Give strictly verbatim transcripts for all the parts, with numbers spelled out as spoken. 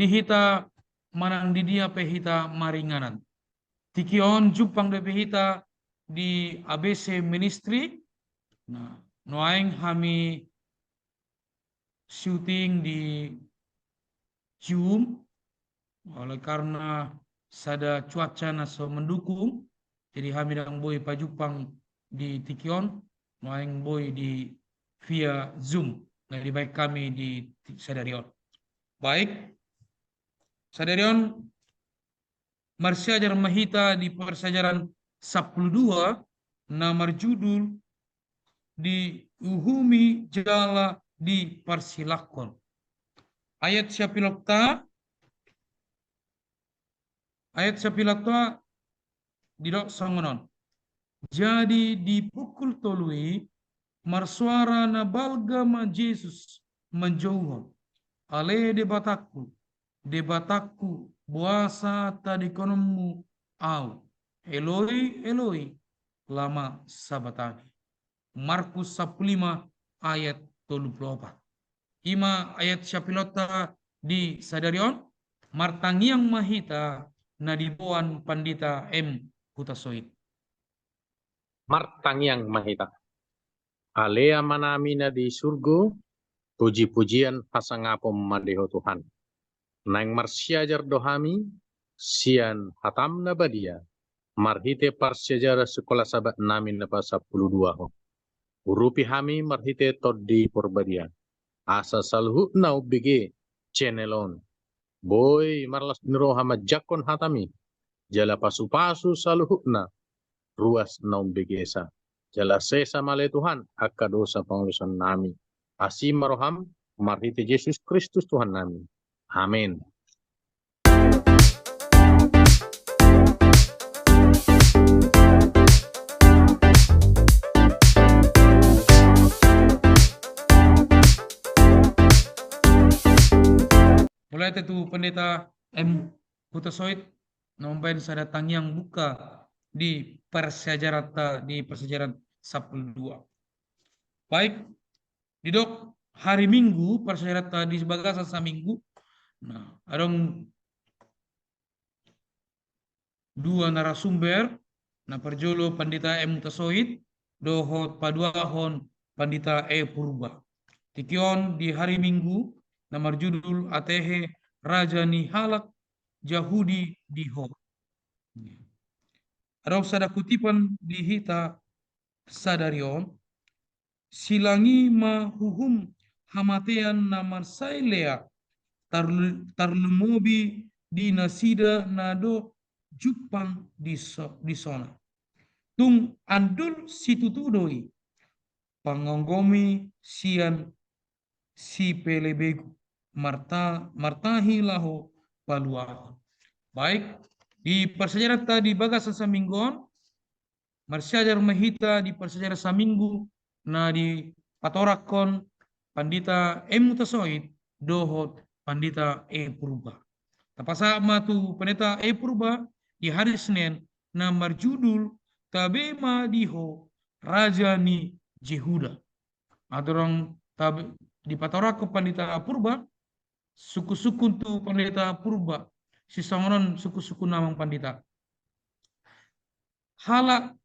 hita manang di dia pe hita maringanan. Tingki on jumpang dope hita di A B C Ministry. Nah, nuaeng hami syuting di Zoom, oleh karena sada cuaca na so mendukung, jadi hami ndang boi pajumpang di tingki on, nuaeng boi di via Zoom na dibaen hami di sadari on. Baik, sadari on marsiajar ma hita di parsiajaran sampulu dua na marjudul Diuhumi Jala Diparsilangkon. Ayat siapilokta, ayat siapilokta didok songon on. Jadi di pukul tolu i marsuara na balga ma Jesus manjouhon, Ale Debatangku, Debatangku, boasa tadingkononmu ahu? Eloi, Eloi, lama sabaktani? Markus sampulu lima ayat tolu pulu opat. I ma ayat siapilokta di sadari on, martangiang ma hita na diboan Pandita M Hutasoit. Martangiang ma hita. Ale Amanami na di surgo, puji-pujian hasangapon ma di Ho Tuhan. Naeng marsiajar do hami sian hataM na badia, marhite parsiajaran Sikola Sabat nami na pasampulu dua on. Urupi hami marhite Tondi Porbadia, asa saluhutna umbege channel on boi marlas ni roha manjangkon hataMi, jala pasu-pasu saluhutna ruas na umbegesa. Jala sesa ma ale Tuhan angka dosa pangalusan nami. Asi ma rohaM, marhite Jesus Kristus Tuhan nami. Amen. Mauliate tu Pandita M Hutasoit, na mambaen sada tangiang buka di parsiajaranta di parsiajaran sampulu dua. Baik, didok hari Minggu, parsiajaranta di bagasan saminggu. Nah, adong dua narasumber, na parjolo Pandita M Hutasoit, dohot paduahon Pandita E Purba. Tingki on di hari Minggu, na marjudul Atehe Raja ni Halak Jahudi di Ho. Adong sada kutipan di hita sadari on, silangi ma uhum hamatean na mansai lea, tarlu-, tarlumobi di nasida na do jumpang di so-, di sona. Tung andul situtu do i, pangonggomi sian sipelebegu, marta-, martahi laho paluahon. Baik, di parsiajaranta di bagasan saminggu on, marsiajar ma hita di parsiajaran saminggu na dipatoranghon Pandita M Hutasoit dohot Pandita E Purba. Tapasahat ma tu Pandita E Purba di hari Senin na marjudul Tabe ma di Ho, Raja ni Jehuda. Andorang tabe-, dipatoranghon Pandita Purba, sungkun-sungkun tu Pandita Purba, sisongon on sungkun-sungkun amang Pandita. Halak,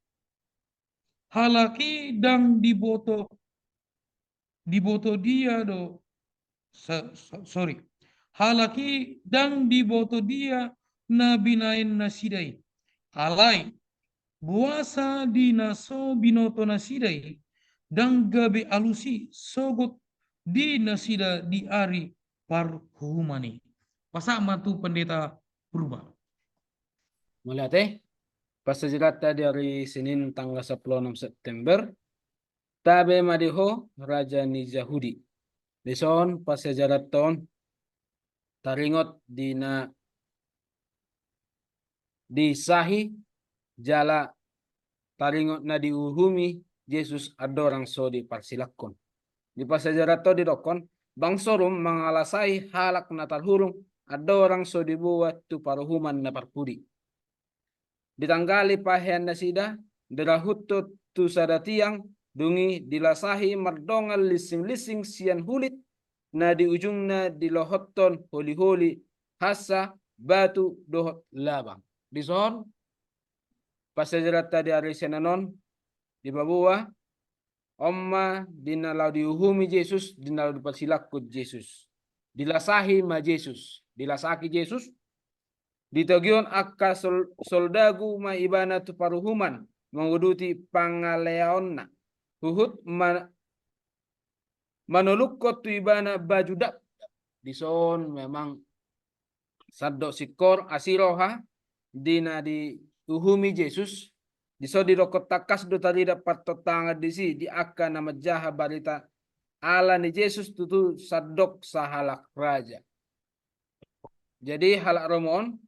halak i ndang diboto, diboto dia do, sa-, sa-, sorry. Halak i ndang diboto dia na binaen nasida i. Alai, boasa di na so binoto nasida i, ndang gabe alus i sogot di nasida di ari paruhuman i. Pasahat ma tu Pandita Purba. Mauliate, parsiajaranta di ari Senin tanggal sampulu onom September, Tabe ma di Ho, Raja ni Jahudi. Dison parsiajaranta on taringot di na disahi jala taringot na diuhumi Jesus andorang so diparsilangkon. Di parsiajaranta on didokkon, bangso Rom mangalasai halak na tarhurung andorang so diboan tu paruhuman na parpudi. Ditanggali pahean nasida, dirahuthon tu sada tiang, dung i dilasahi mardongan linsing-linsing sian hulit, na di ujungna dilohothon holi-holi hansa, batu dohot labang. Dison parsiajaranta di ari Senen on, di paboa on ma di na laho diuhumi Jesus, di na laho diparsilangkon Jesus. Dilasahi ma Jesus, dilasaki Jesus. Ditogihon angka sol-, soldagu ma ibana tu paruhuman manguduti pangaleaonna. Huhut ma-, manolungkon tu ibana baju dapdap. Dison memang sandok singkor asi roha di na diuhumi Jesus. Dison didokkon tangkas do tarida partontangan disi di angka na manjaha barita ala ni Jesus tutu sandok sahalak raja. Jadi halak Rom on,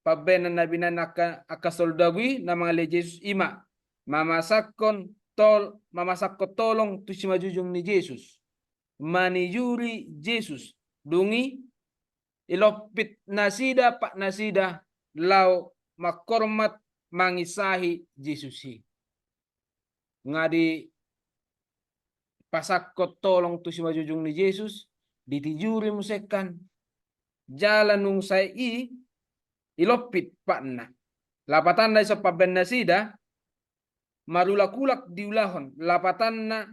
pambahenan na binahen angka, angka soldagu i na mangaleai Jesus i ma mamasakkon tol-, mamasakkon tolong tu simanjujung ni Jesus, manijuri Jesus, dung i ilompit nasida patnasida laho mangkormat mangisahi Jesus i. Nga dipasakkon tolong tu simanjujung ni Jesus, ditijuri muse kan. Jala nunga sae i ilompit patna. Lapatanna dison pambahen nasida, marulak-ulak diulahon, lapatanna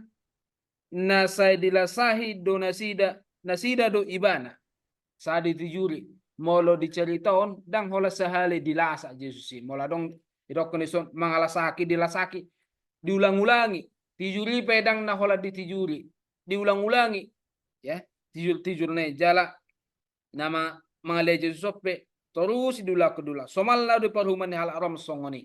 na sai dilasahi do nasida, nasida do ibana. Sai ditijuri, molo diceritaon, ndang holan sahali dilasa Jesus i. Molo adong didokkon dison mangalasaki, dilasaki, diulang-ulangi. Tijuri pe ndang na holan ditijuri, diulang-ulangi. Ya, tijur-tijur na i jala na ma-, mangaleai Jesus on pe torus diulahon, diulang. Somalna do di paruhuman ni halak Rom songon i.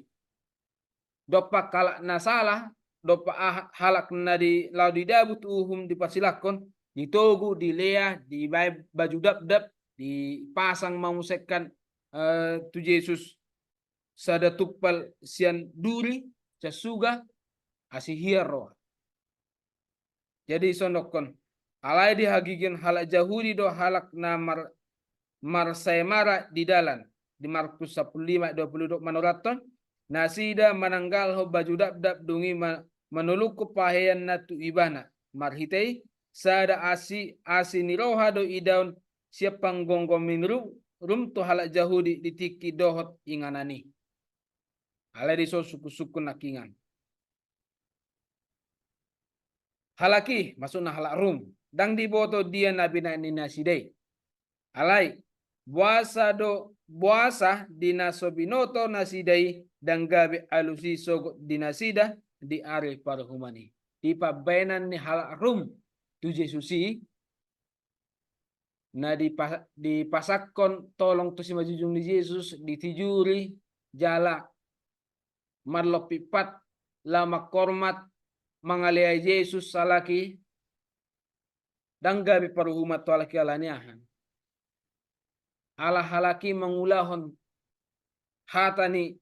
Dompak halak na sala, dompak ah-, halak na di, laho didabut uhum diparsilangkon, ditogu, dilea, dibaen baju dapdap, dipasang ma muse kan, eh, tu Jesus sada tumpal sian duri, sian suga, asi hian roha. Jadi dison dokkon, alai di hagigion halak Jahudi do halak na mar-, marsaemara di dalan, di Markus sampulu lima dua pulu dua manurathon, nasida mananggalhon baju dapdap dung i ma-, manolungkon paheanna tu ibana, marhite i, sada asi, asi ni roha do idaon sian panggomgomi ru-, rum tu halak Jahudi di tingki dohot inganan i. Alai dison sungkun-sungkun nangkiningan. Halak i, maksudna halak Rum, ndang diboto dia na binahen ni nasida i. Alai, boasa do, boasa di na so binoto nasida i, ndang gabe alus i sogot di nasida di ari paruhuman i. Di pambahenan ni halak Rum tu Jesus i, na dipa-, dipasakkon tolong tu simanjujung ni Jesus, ditijuri, jala marlompit pat, laho mangkormat, mangaleai Jesus halak i, ndang gabe paruhuman tu halak i ala ni aha? Ala halak i mangulahon hata ni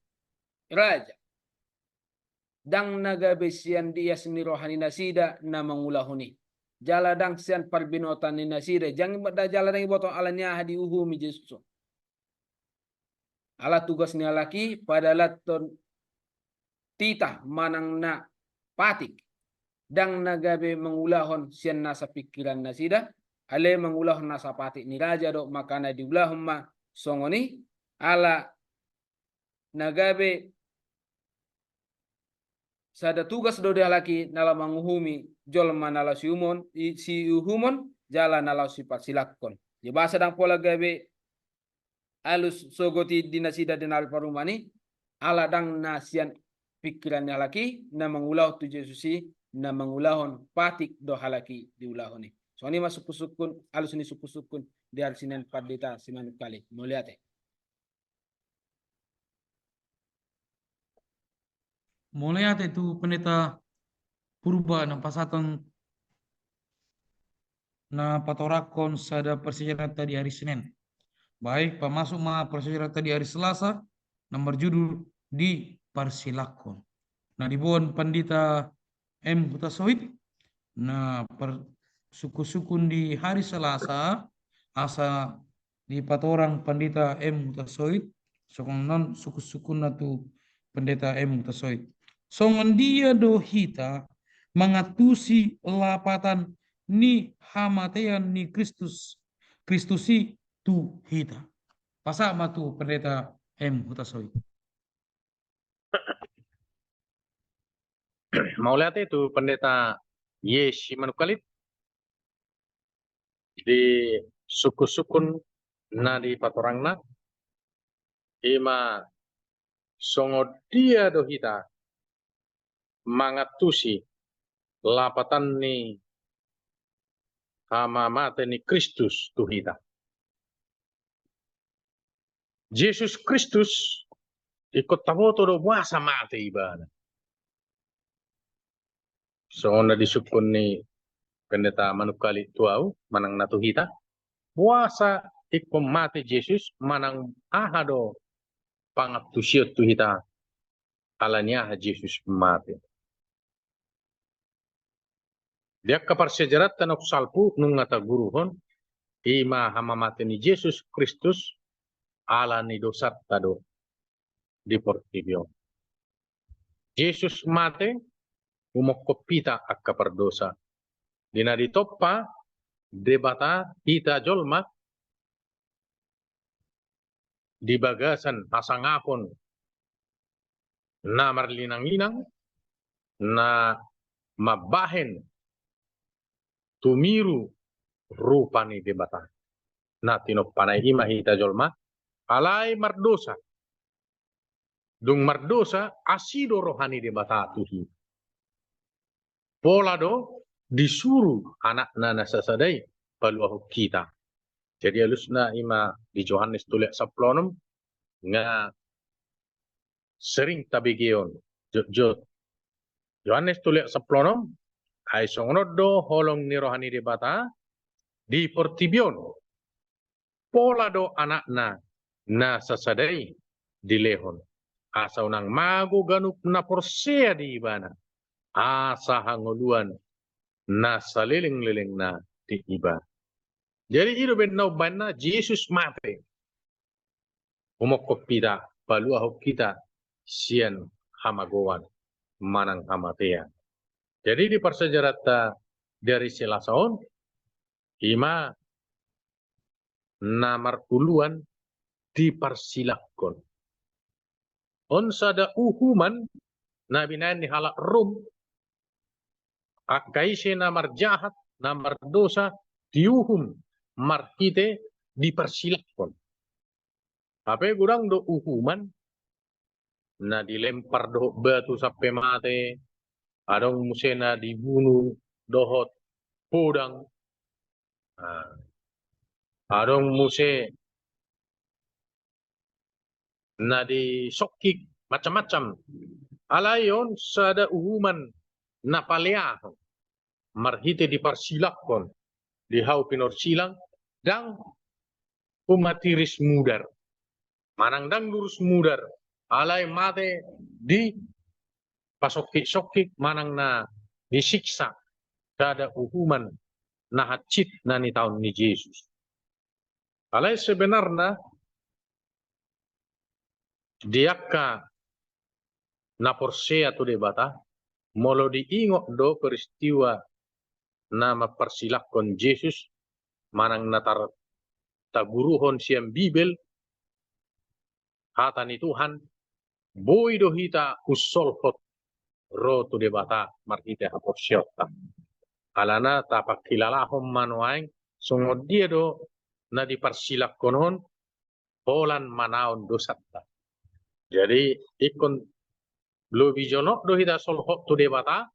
raja. Ndang na gabe sian di ias ni roha ni nasida na mangulahon i. Jala ndang sian parbinotoan ni nasida. Jang, jala ndang diboto ala ni aha diuhumi Jesus on. Ala tugas ni halak i padalathon titah manang na patik. Ndang na gabe mangulahon sian nasa pingkiran nasida, alai mangulahon nasa patik ni raja do, makana diulahon ma songon i, ala na gabe sada tugas do di halak i na laho manguhumi jolma na laho siuhumon, i, siuhumon, jala na laho siparsilangkon. Jadi boasa ndang pola gabe alus sogot i di nasida di ari paruhuman i, ala ndang na sian pingkiran ni halak i na mangulahon tu Jesus i, na mangulahon patik do halak i diulahon i. Songon i ma sungkun-sungkun, alus ni sungkun-sungkun di ari Senen Pandita Simanungkalit. Mauliate. Mauliate tu Pendeta Purba na pasahathon, na patorangkon sada parsiajaranta di ari Senen. Baik, pamasuk ma parsiajaranta di ari Selasa, na marjudul Diparsilangkon. Na diboan Pandita M Hutasoit, na par-, sungkun-sungkun di ari Selasa, asa dipatorang Pandita M Hutasoit, songon on sungkun-sungkunna tu Pendeta M Hutasoit. Songon dia do hita mangantusi lapatan ni hamatean ni Kristus, Kristus i tu hita. Pasahat ma tu Pendeta M Hutasoit. Mauliate tu Pendeta Y Simanungkalit di sungkun-sungkun na dipatorangna. Ima songon dia do hita mangantusi lapatan ni hamamate ni Kristus tu hita. Jesus Kristus ingkon taboto do boasa mate ibana. Songon na disungkun ni Pendeta Manungkalit tu ahu manang na tu hita, boasa ingkon mate Jesus manang aha do pangantusion tu hita, ala ni aha Jesus mate. Di angka parsiajaranta na salpu nunga taguruhon, ima hamamate ni Jesus Kristus ala ni dosanta do di portibi on. Jesus mate umokkop hita angka pardosa. Di na ditompa Debata hita jolma di bagasan hasangapon na marlinang-linang, na mambahen tumiru rupa ni Debata. Na tinompana ima hita jolma, alai mardosa. Dung mardosa, asi do roha ni Debata tu hita. Pola do disuru anakna na sasada i paluahon hita. Jadi alusna ima di Johannes tolu ayat sampulu onom, nga sering tabege on, jotjot. Johannes tolu ayat sampulu onom, ai songon on do holong ni roha ni Debata di portibi on. Pola do anakna na sasada i dilehon, asa unang mago ganup na porsea di ibana, asa hangoluan na saleleng-lelengna di ibana. Jadi i do baen na umbahen na Jesus mate. Umokkop hita, paluahon hita sian hamagoan manang hamatean. Jadi di parsiajaranta di ari Selasa on, ima na maruluan diparsilangkon. On sada uhuman na binaen ni halak Rom, angka ise na marjahat, na mardosa, diuhum marhite diparsilangkon. Hape godang do uhuman na dilempar dohot batu sampe mate, adong muse na dibunu dohot podang, ah, adong muse na disongkik, macam-macam. Alai on sada uhuman na paleahon marhite diparsilangkon di hau pinorsilang, ndang humatiris mudar. Manang ndang durus mudar, alai mate dipasongkik-songkik manang na disiksa, sada uhuman na hansit na nitaon ni Jesus. Alai sebenarna di angka na porsea tu Debata, molo diingot do peristiwa na mamparsilangkon Jesus, manang na tar-, taguruhon sian Bibel, hata ni Tuhan, boi do hita husolhot ro tu Debata marhite haporseaonta. Alana tapangkilalahon ma nuaeng songon dia do na diparsilangkon on holan manaon dosanta. Jadi ingkon lobi jonok do hita solhot tu Debata,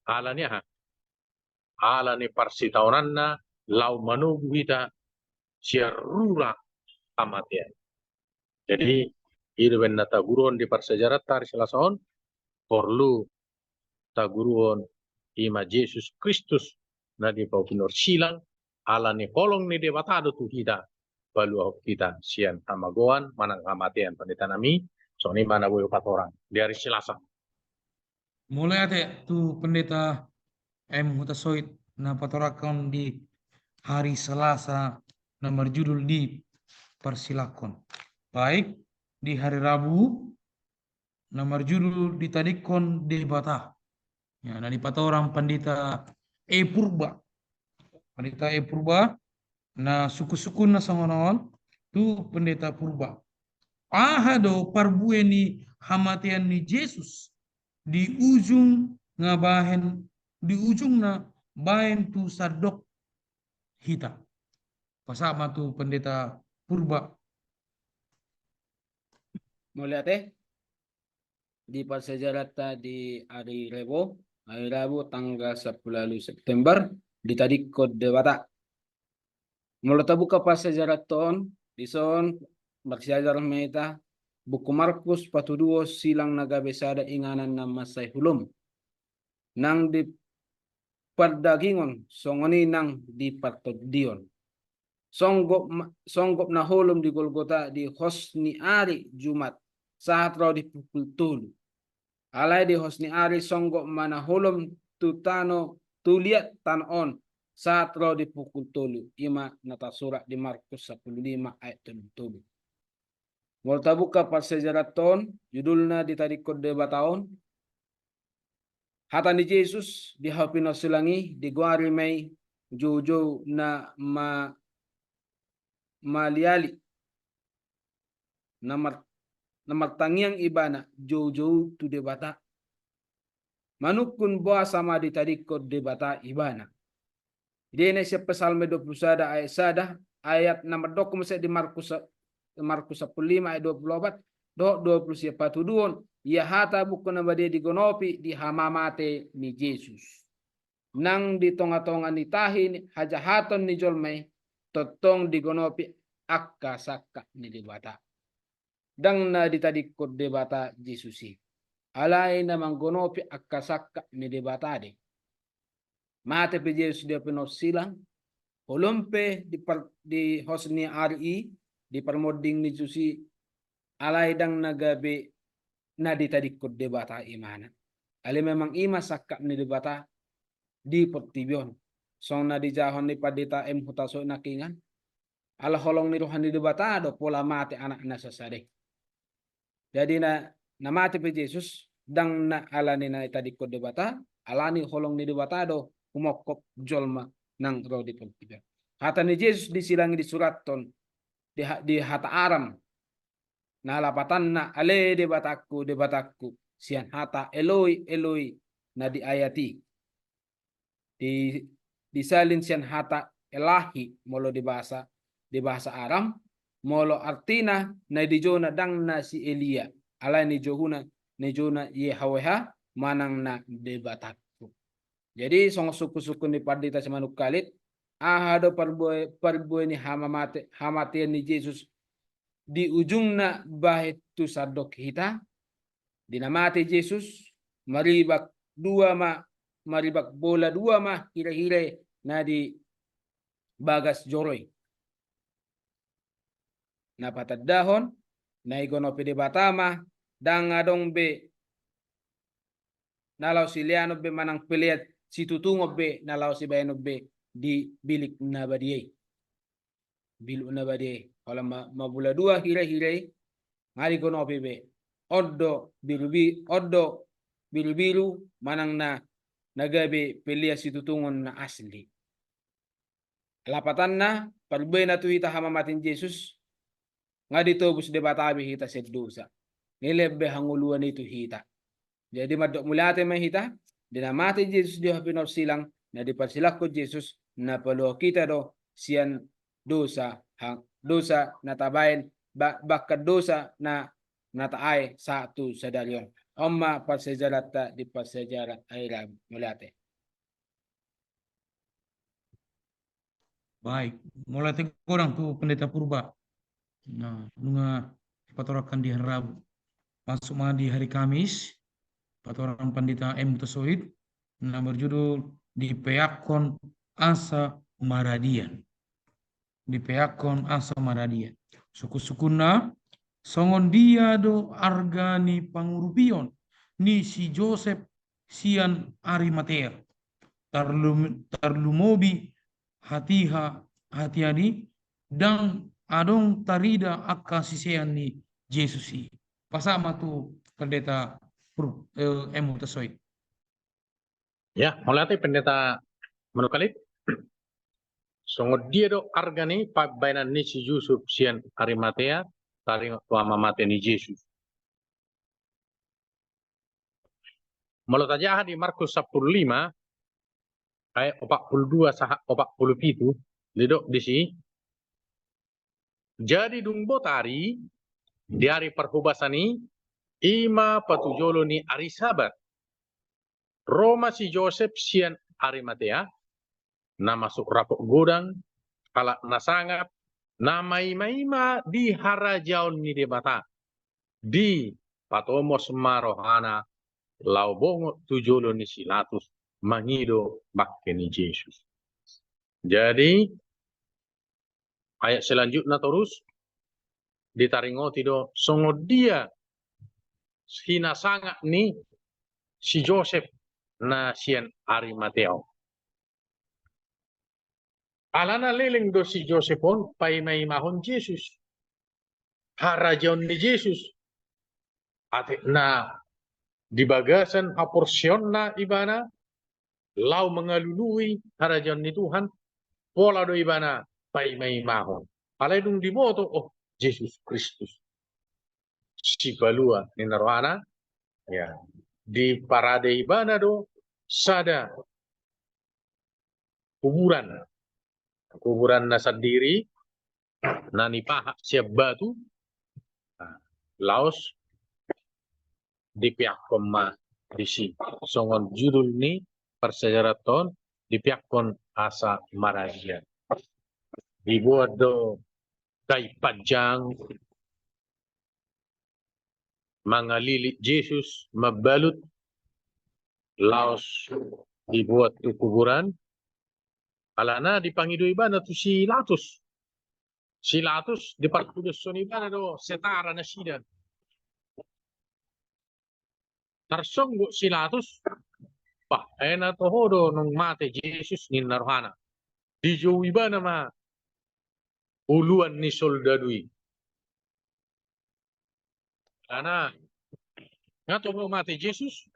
ala ni aha? Ala ni parsitaonanna laho manogu hita sian rura hamatean. Jadi i do baen na taguruhon di parsiajaranta ari Selasa on, porlu taguruhon ima Jesus Kristus na di hau pinorsilang, ala ni holong ni Debata do tu hita, paluahon hita sian hamagoan manang hamatean. Panditanami, songon i ma na boi hupatorang di ari Selasa. Mauliate tu Pendeta M Hutasoit na patorangkon di hari Selasa na marjudul Diparsilangkon. Baik, di hari Rabu na marjudul Ditadingkon Debata. Ya, na dipatorang Pandita E Purba. Pandita E Purba, na sungkun-sungkunna songon on, tu Pendeta Purba. Aha do parbue ni hamatean ni Jesus di ujung na bahen, di ujungna bahen tu sandok hita? Pasahat ma tu Pendeta Purba. Mauliate. Di parsiajaranta di ari Rebo, ari Rabu tanggal sampulu ualu September, ditadingkon Debata. Molo tabuka parsiajaranta on, dison marsiajar ma hita, buku Markus patuduhon silang na gabe sada inganan na mansai holom. Nang di pardagingon, songon i nang di partondion. Songgop ma-, songgop na holom di Golgota di hos ni ari Jumat, sahat ro di pukul tolu. Alai di hos ni ari songgop ma na holom tu tano, tu liat tano on, sahat ro di pukul tolu. I ma na tarsurat di Markus sampulu lima ayat tolu pulu tolu. Molo tabuka parsiajaranta on, judulna ditadingkon Debata on, hata ni Jesus di hau pinorsilang i digoari ma i joujou na ma-, maliali, na mar-, na martangiang ibana joujou tu Debata. Manungkun boasa ma ditadingkon Debata ibana. Di na sian Psalmen dua pulu sada ayat sada, ayat na mandok muse di Markus, Markus sampulu lima ayat dua pulu opat dohot dua pulu sia, patuduhon, ia hata buku na badia digonopi di hamamate ni Jesus. Nang di tongatonga ni tahi ni hajahaton ni jolma i, tongtong digonopi angka sangkap ni Debata. Ndang na ditadingkon Debata Jesus i. Alai na manggonopi angka sangkap ni Debata do i. Mate pe Jesus di hau pinorsilang, holom pe di par-, di hos ni ari i, di parmonding ni Jesus i, alai ndang na gabe na ditadingkon Debata ibana. Alai memang i ma sangkap ni Debata di portibi on. Songon na dijahon ni Pandita M Hutasoit nangkiningan. Ala holong ni roha ni Debata do pola mate Anakna sasada i. Jadi na, na mate pe Jesus, ndang na alani na ditadingkon Debata, alani holong ni Debata do humongkop jolma nang ro di portibi on. Hata ni Jesus di silang i disurathon di ha-, di hata Aram. Na lapatanna, ale Debatangku, Debatangku, sian hata Eloi, Eloi, na di ayat i. Di, disalin sian hata Elahi, molo di bahasa, di bahasa Aram, molo artina na dijona ndang na si Elia, alai na dijona, na dijona Yehaweha manang na Debatangku. Jadi songon sungkunsungkun ni Pandita Simanungkalit, aha do parbue-, parbue ni hamamate-, hamatean ni Jesus di ujungna bahen tu sandok hita? Di na mate Jesus, maribak dua ma, maribak bola dua ma hirahira na di bagas joro i. Na patandahon, na digonopi Debata ma, ndang adong be na laho sileanon be manang pelean situtungon be na laho sibahenon be di bilik na badia i. Bilik na badia i. Holan ma, ma bola dua hirahira i, nga digonopi be. On do birubi-, on do birubiru manang na, na gabe pelean situtungon na asli. Lapatanna, parbuena tu hita hamamate ni Jesus, nga ditobus Debata be hita sian dosa. Nga i lehon be hangoluan i tu hita. Jadi mandok mauliate ma hita, di na mate Jesus di hau pinorsilang, na diparsilangkon Jesus, na paluahon hita do sian dosa, ha-, dosa na tabaen, ba-, bahkan dosa na, na tabaen sahat tu sadari on. On ma parsiajaranta di parsiajaran ari Rabu. Mauliate. Baik, mauliate godang tu Pendeta Purba. Nah, nunga dipatorangkan di hari Rabu. Masuk ma di hari Kamis, patorang Pandita M Hutasoit, na berjudul Dipeakkon Asa Maradian. Dipeakkon asa maradian. Sungkunsungkunna, songon dia do arga ni pangurupion ni si Josep sian Arimatea? Tarlum-, tarlumobi hatiha-, hatiha i ndang adong tarida angka sisean ni Jesus i. Pasahat ma tu Pendeta Pur-, eh, M Hutasoit. Ya, mauliate Pendeta Manungkalit. Songon dia do arga ni pambahenan ni si Josep sian Arimatea taringot tu hamamate ni Jesus? Molo tajaha di Markus sampulu lima ayat opat pulu dua sahat opat pulu pitu, didok disi: Jadi dung bot ari, di ari parhobasan i, i ma patujolo ni ari Sabat, ro ma si Josep sian Arimatea, na masuk rapot godang, halak na sangap, na maimaima di harajaon ni Debata. Dipatomos ma rohana laho bongot tu jolo ni si Latus mangido bangke ni Jesus. Jadi ayat selanjutna torus ditaringoti do songon dia hinasangap ni si Josep na sian Arimatea on. Alana leleng do si Josep on paimaimahon Jesus, harajaon ni Jesus. Atik na di bagasan haporseaonna ibana laho mangalului harajaon ni Tuhan, pola do ibana paimaimahon. Alai dung diboto, oh, Jesus Kristus, Sipalua ninna rohana, ya, diparade ibana do sada kuburan. Kuburan na sandiri, na nipahat sian batu, nah, laos dipeakkon ma disi. Songon judul ni parsiajaranta on, dipeakkon asa marajia. Dibuat do kayu panjang mangalilit Jesus, mambalut, laos dibuat tu kuburan. Alana dipangido ibana tu si Latus. Si Latus dipartudoshon ibana do setara nasida. Tarsonggot si Latus, bah, ai na toho do naung mate Jesus ninna rohana. Dijou ibana ma uluan ni soldadu i. Alana nga toho mate Jesus,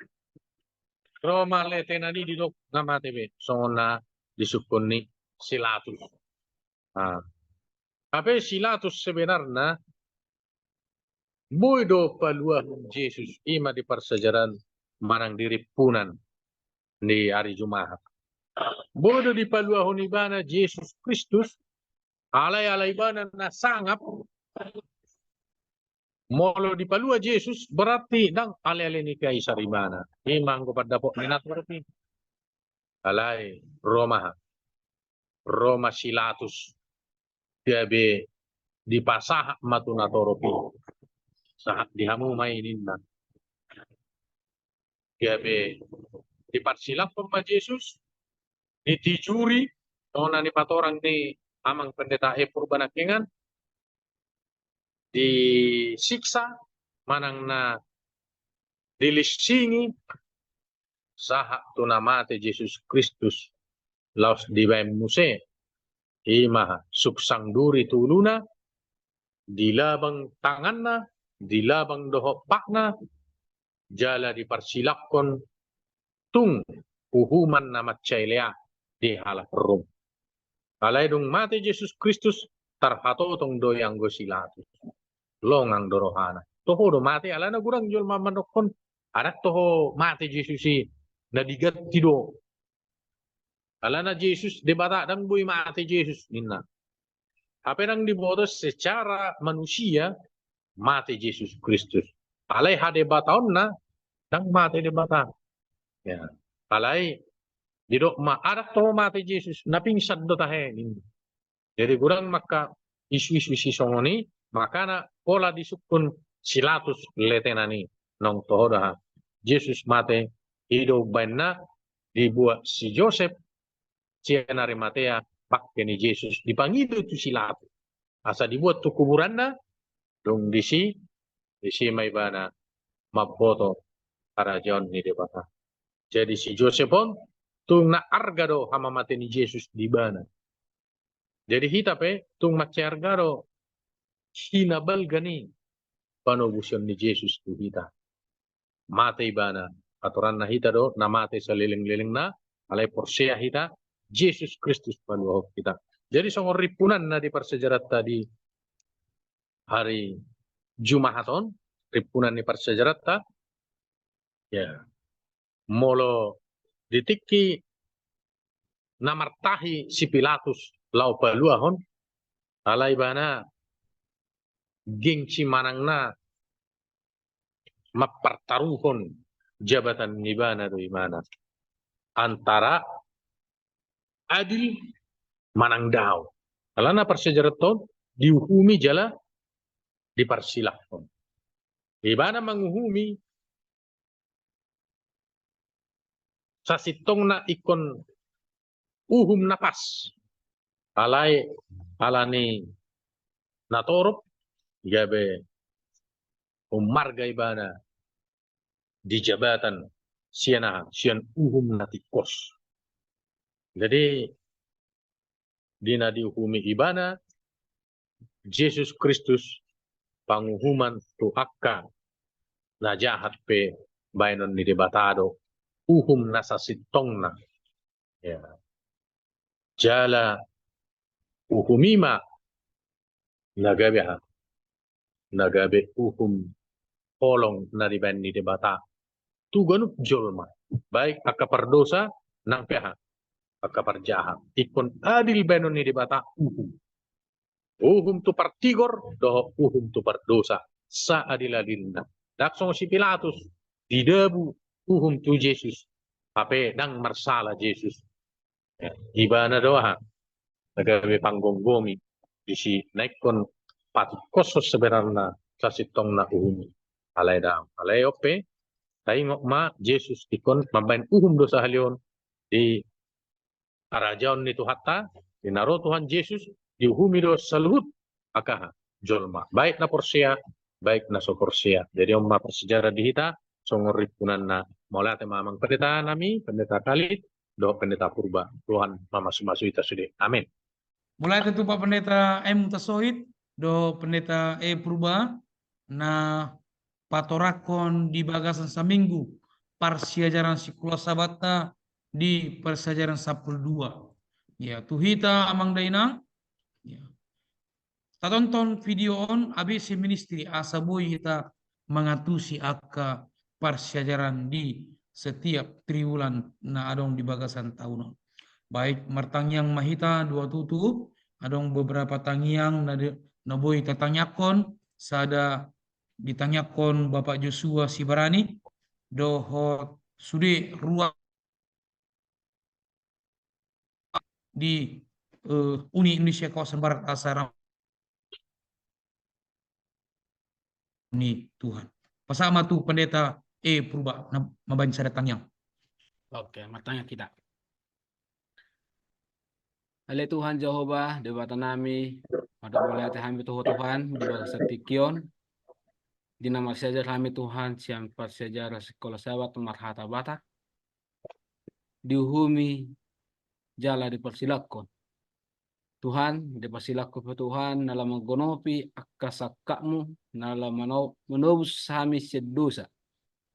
ro ma letenan i didok nga mate be, songon na disungkun ni si Latus. Nah, hape si Latus sebenarna boi do paluahon Jesus, i ma di parsiajaran manang di rimpunan ni ari Jumahat. Boi do dipaluahon ibana Jesus Kristus, alai ala ibana na sangap. Molo dipalua Jesus berarti ndang aleale ni Kaisar ibana. I ma anggo pandapot ni natorop i. Alai ro ma, ro ma si Latus, gabe dipasahat ma tu natorop i. Sahat di hamu ma i ninna. Gabe diparsilangkon ma Jesus, ditijuri, songon na nipatorang ni amang pendeta Epur Banangkingan, disiksa manang na dilinsingi, sahat tu na mate Jesus Kristus, laos dibaen muse, i ma suksang duri tu uluna, dilabang tanganna, dilabang dohot patna, jala diparsilangkon tung uhuman na mansai lea di halak Rom. Alai dung mate Jesus Kristus, tarhatotong do i anggo si Latus. Longang do rohana. Toho do mate, alana godang jolma mandokkon, ndang toho mate Jesus i, na diganti do. Alana Jesus Debata, ndang boi mate Jesus ninna. Hape ndang diboto secara manusia mate Jesus Kristus. Alai hadebataonna ndang mate Debata. Ya. Alai didok ma ndang toho mate Jesus, na pingsan do tahe ninna. Jadi godang ma angka isu-isu sisongon i, makana pola disungkun si Latus letenan i, naung toho do aha, Jesus mate, i do umbahen na dibuat si Josep sian Arimatea bangke ni Jesus, dipangido tu si Latus. Asa dibuat tu kuburanna, dung disi, disi ma ibana mamboto harajaon ni Debata. Jadi si Josep on tung na arga do hamamate ni Jesus di ibana. Jadi hita pe tung mansai arga do hinabalga ni panobusion ni Jesus tu hita. Mate ibana, aturanna hita do na mate saleleng-lelengna, alai porsea hita, Jesus Kristus paluahon hita. Jadi songon rimpunan na di parsiajaranta di hari Jumahat on, rimpunan ni parsiajaranta, ya, molo di tingki na martahi si Pilatus laho paluahon, alai ibana gengsi manang na mampartaruhon jabatan ni ibana do ibana antara adil manang dao. Alana parsiajaranta on diuhumi jala diparsilakhon. Ibana manguhumi sasintongna ingkon uhum na pas. Alai alani na torop gabe ummarga ibana di jabatan sian aha, sian uhum na tingkos. Jadi di na diuhumi ibana Jesus Kristus, panguhuman tu angka na jahat pe baenon ni Debata do, uhum na sasintongna. Ya. Jala uhum i ma na gabe aha, na gabe uhum holong na dibaen ni Debata tu ganup jolma, baik angka pardosa nang pe aha, angka parjahat. Ingkon adil baenon ni Debata uhum. Uhum tu partigor dohot uhum tu pardosa, saadil-adilna. Ndang songon si Pilatus, didabu uhum tu Jesus, hape ndang marsala Jesus. Ya, ibana do aha, na gabe panggomgomi disi, na ingkon patingkoshon sebenarna sasintongna uhum i. Alai dao, alai on pe taingot ma, Jesus ingkon mambaen uhum do sahali on di harajaon ni Tuhanta. Di na ro Tuhan Jesus, diuhumi do saluhut angka aha, jolma, baik na porsea, baik na so porsea. Jadi on ma parsiajaran di hita songon rimpunanna. Mauliate ma amang pendeta nami, Pendeta Khalid dohot Pendeta Purba. Tuhan mamasu-masu hita sude. Amin. Mauliate tu Pak Pendeta M Hutasoit dohot Pendeta E Purba na patorangkon di bagasan saminggu parsiajaran Sikola Sabatta di parsiajaran sampulu dua. Ya, tu hita amang dainang, ya, tatonton video on A B C Ministry asa boi hita mangantusi angka parsiajaran di setiap triwulan na adong di bagasan taon on. Baik, martangiang ma hita dua tutup, adong beberapa tangiang na di, na boi tatangiangkon, sada ditangiangkon Bapak Joshua Sibarani dohot sude ruas di, eh, Uni Indonesia kawasan Barat asa ra-, ni Tuhan. Pasahat ma tu Pendeta E Purba na mambaen sada tangiang. Oke, martangiang hita. Ale Tuhan Jahowa, Debata nami, mandok mauliate hami tu Ho Tuhan di bagasan tingki on. Di na marsiajar hami Tuhan sian parsiajaran Sikola Sabat marhata Batak, diuhumi jala diparsilakhon. Tuhan, diparsilakhon pe Tuhan na laho manggonopi angka sangkapmu, na laho mano-, manobus hami sian dosa,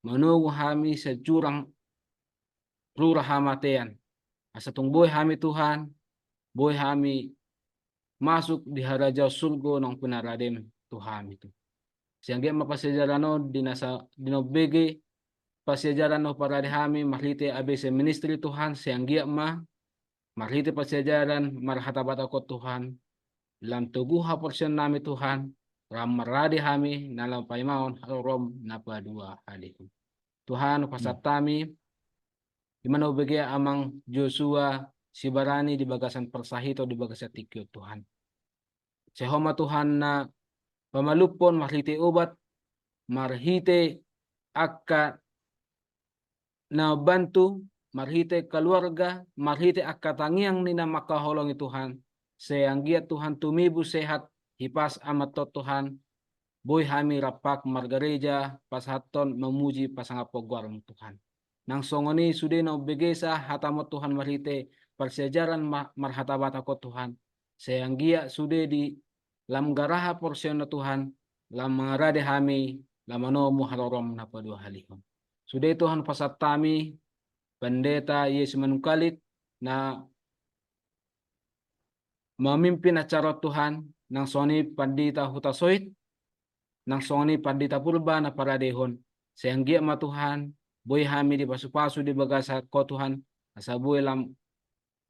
manogu hami sian jurang rura hamatean. Asa tung boi hami Tuhan, boi hami masuk di harajaon surgo naung pinaradem tu hami tu. Sai anggiat ma parsiajaran on di na sa-, di na umbege parsiajaran na huparade hami marhite A B C Ministry Tuhan, sai anggiat ma marhite parsiajaran marhata Batak on Tuhan, lam togu haporseaon nami Tuhan, lam marade hami na lam paimahon harorom na paduahalihon. Tuhan, pasahat hami, di mana hubege amang Joshua Sibarani di bagasan parsahiton di bagasan tingki on Tuhan. Sai Ho ma Tuhan na pamalumhon marhite obat, marhite angka na mambantu, marhite keluarga, marhite angka tangiang ni na mangkaholongi Tuhan, sai anggiat Tuhan tumibu sehat, hipas amanton Tuhan, boi hami rap margareja pasahathon mamuji pasangaphon goarmu Tuhan. Nang songon i sude na umbegesa hatamu Tuhan marhite parsiajaran ma-, marhata Batak on Tuhan, sai anggiat sude di lam garaha porseaonna Tuhan, lam mangarade hami, lam manomu harorom na paduahalihon. Sude Tuhan pasahat hami, Pendeta Yesus Manungkalit, na mamimpin acara on Tuhan, nang songon i pandita Hutasoit, nang songon i pandita Purba na paradehon. Sai anggiat ma Tuhan, boi hami dipasupasu di bagasan Ho Tuhan, asa boi lam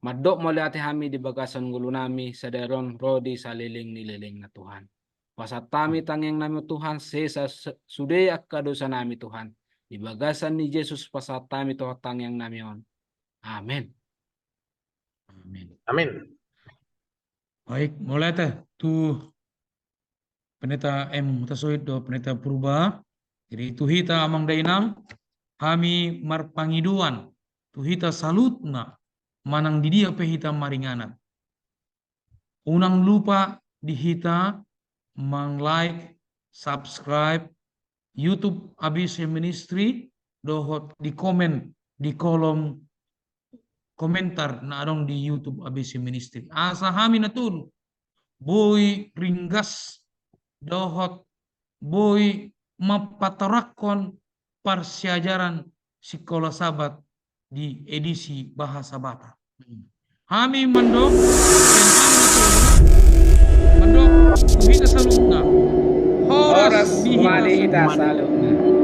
mandok mauliate hami di bagasan ngolunami sadari on ro di saleleng ni lelengna Tuhan. Pasahat hami tangiangnami on Tuhan, sesa se-, sude angka dosanami Tuhan. Di bagasan ni Jesus pasahat hami tu Ho tangiangnami on. Amen. Amen. Amen. Baik, mauliate tu Pendeta M Hutasoit dohot Pendeta Purba. Jadi tu hita amang dainang, hami marpangidoan tu hita saluhutna manang di dia pe hita maringanan. Unang lupa di hita mang-like, subscribe YouTube A B C Ministry, dohot di komen di kolom komentar na adong di YouTube A B C Ministry. Asa hami na tolu boi ringgas dohot boi mampatorangkon parsiajaran Sikola Sabat di edisi bahasa Batak. Hami mandok, mandok tu hita saluhutna. Horas di hita saluhutna.